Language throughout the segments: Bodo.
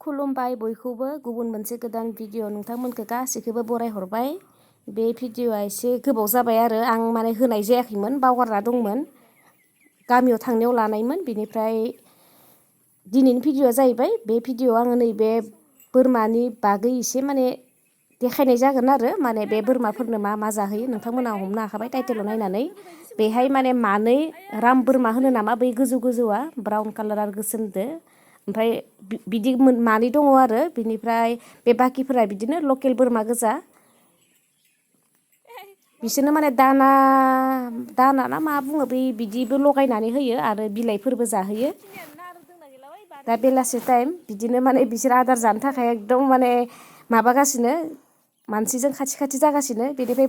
खुलुमबाय बयखौबो गुबुन मोनसे गोदान भिडिअ नोंथांमोनखौ गासैखौबो बरायहरबाय। बे भिडिअआ एसे गोबाव जाबाय आरो आं माने होनाय जायाखैमोन, बावगारना दंमोन। गामियाव थांनायाव लानायमोन। बिनिफ्राय दिनैनि भिडिअआ जाहैबाय बे भिडिअआव आङो नैबे बोरमानि बागै एसे माने देखायनाय जागोन आरो माने बे बोरमाफोरनो मा मा जाहोयो नोंथांमोना हमनो हाखाबाय टाइटेलाव नायनानै। बेहाय माने मानै राम बोरमा होनो नामा बै गोजौ गोजौआ ब्राउन कालार आरो गोसोमदो। ओमफ्राय बिदि मानै दङ आरो बिनिफ्राय बे बाकिफोरा बिदिनो लकेल बोरमा गोजा। बिसोरनो माने दाना ना मा बुङो बै बिदिबो लगायनानै होयो आरो बिलाइफोरबो जाहोयो। दा बेलासि टाइम बिदिनो माने बिसोर आदार जानो थाखाय एकदम माने माबागासिनो मानसिजों खाथि खाथि जागासिनो। बेनिफ्राय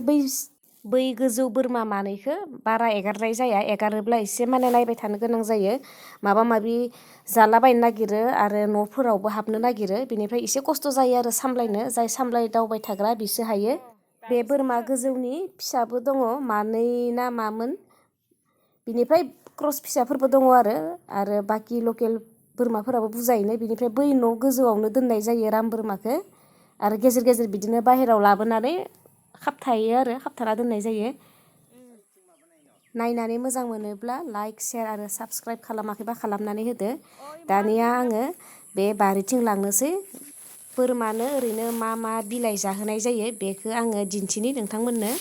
बै गोजौ बोरमा मानैखौ बारा एगारनाय जाया, एगारोब्ला एसे माने नायबाय थानो गोनां जायो। माबा माबि जालाबायनो नागिरो आरो न'फोरावबो हाबनो नागिरो। बेनिफ्राय एसे खस्थ' जायो आरो सामलायनो, जाय दावबाय थाग्रा बिसो हायो। बे बोरमा गोजौनि फिसाबो दङ, मानै ना मामोन। बिनिफ्राय क्रस फिसाफोरबो दङ आरो बाखि लकेल बोरमाफोराबो बुरजायैनो। बिनिफ्राय बै न' गोजौआवनो दोननाय जायो राम बोरमाखौ आरो गेजेर गेजेर बिदिनो बाहेरायाव लाबोनानै खाबथाना दोननाय जायो। नायनानै मोजां मोनोब्ला लाइक शेयार आरो साबस्क्राइब खालामाखैबा खालामनानै होदो। दानिया आङो बे बारिथिं लांनोसै। बोरमानो ओरैनो मा मा बिलाइ जाहोनाय जायो बेखौ आङो दिन्थिनि नोंथांमोननो।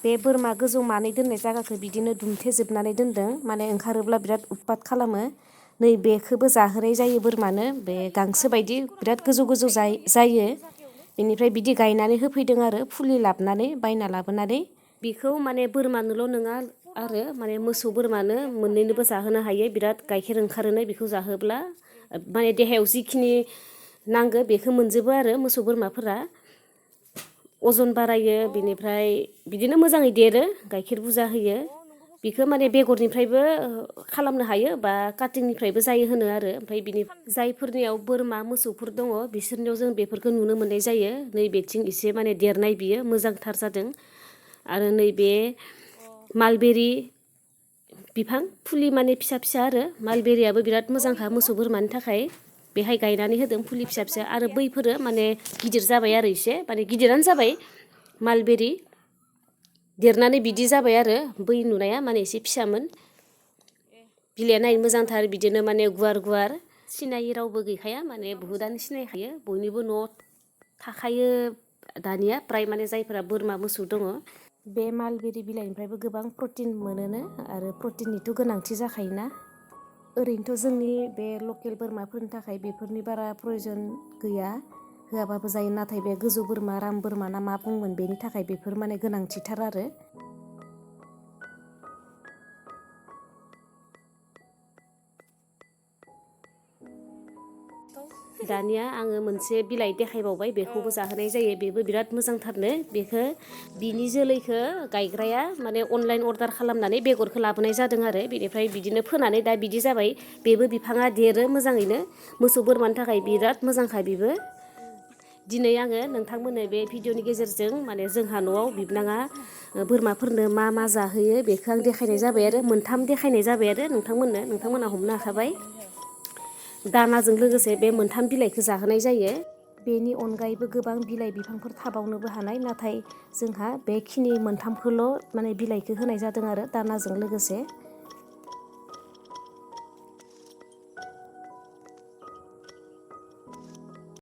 बे बोरमा गोजौ मानै दोननाय जायगाखौ बिदिनो दुमथेजोबनानै दोनदों, माने ओंखारोब्ला बिराद उतपात खालामो। नै बेखौबो जाहोनाय जायो बोरमानो, बे गांसो बायदि बिराद गोजौ गोजौ जायो। बेनिफ्राय बिदि गायनानै होफैदों आरो फुलि लाबोनानै बायना लाबोनानै। बेखौ माने बोरमानोल' नङा आरो माने मोसौ बोरमानो मोननैनोबो जाहोनो हायो। बिराद गाइखेर ओंखारोनो बेखौ जाहोब्ला, माने देहायाव जिखिनि नांगौ बेखौ मोनजोबो आरो मोसौ बोरमाफोरा। अजन बारायो, बिनिफ्राय बिदिनो मोजाङै देरो, गाइखेर बुरजा होयो। बेखौ माने बेगरनिफ्रायबो खालामनो हायो बा काटिंनिफ्रायबो जायो होनो आरो। ओमफ्राय जायफोरनियाव बोरमा मोसौफोर दङ बिसोरनियाव जों बेफोरखौ नुनो मोननाय जायो। नैबेथिं एसे माने देरनाय बियो मोजांथार जादों। आरो नैबे मालबेरि बिफां फुलि माने फिसा फिसा आरो मालबेरियाबो बिराद मोजांखा मोसौ बोरमानि थाखाय। बेहाय गायनानै होदों फुलि फिसा फिसा आरो बैफोरो माने गिदिर जाबाय आरो एसे माने गिदिरानो जाबाय। मालबेरि देरनानै बिदि जाबाय आरो बै नुनाया माने एसे फिसामोन। बिलाइया नायनो मोजांथार, बिदिनो माने गुवार गुवार। सिनायै रावबो गैखाया, माने बुहुदानो सिनायखायो, बयनिबो न'आव थाखायो दानिया फ्राय माने जायफोरा बोरमा मोसौ दङ। बे मालबेरि बिलाइनिफ्रायबो गोबां प्रटिन मोनोनो आरो प्रटिननिथ' गोनांथि जाखायोना। ओरैनोथ' जोंनि बे लकेल बोरमाफोरनि थाखाय बेफोरनि बारा प्रयजन गैया, होआबाबो जायो। नाथाय बे गोजौ बोरमा राम बोरमा ना मा बुंगोन बेनि थाखाय बेफोर माने गोनांथिथार आरो। दानिया आङो मोनसे बिलाइ देखायबावबाय, बेखौबो जाहोनाय जायो। बेबो बिराद मोजांथारनो। बिनि जोलैखौ गायग्राया माने अनलाइन अर्डार खालामनानै बेगरखौ लाबोनाय जादों आरो। बेनिफ्राय बिदिनो फोनानै दा बिदि जाबाय। बेबो बिफाङा देरो मोजाङैनो, मोसौ बोरमानि थाखाय बिराद मोजांखा बेबो। दिनै आङो नोंथांमोननो बे भिडिअनि गेजेरजों माने जोंहा न'आव बिबनाङा बोरमाफोरनो मा मा जाहोयो बेखौ आं देखायनाय जाबाय आरो। मोनथाम देखायनाय जाबाय आरो नोंथांमोना हमनो हाखाबाय। दानाजों लोगोसे बे मोनथाम बिलाइखौ जाहोनाय जायो। बेनि अनगायैबो गोबां बिलाइ बिफांफोर थाबावनोबो हानाय, नाथाय जोंहा बेखिनि मोनथामखौल' माने बिलाइखौ होनाय जादों आरो दानाजों लोगोसे।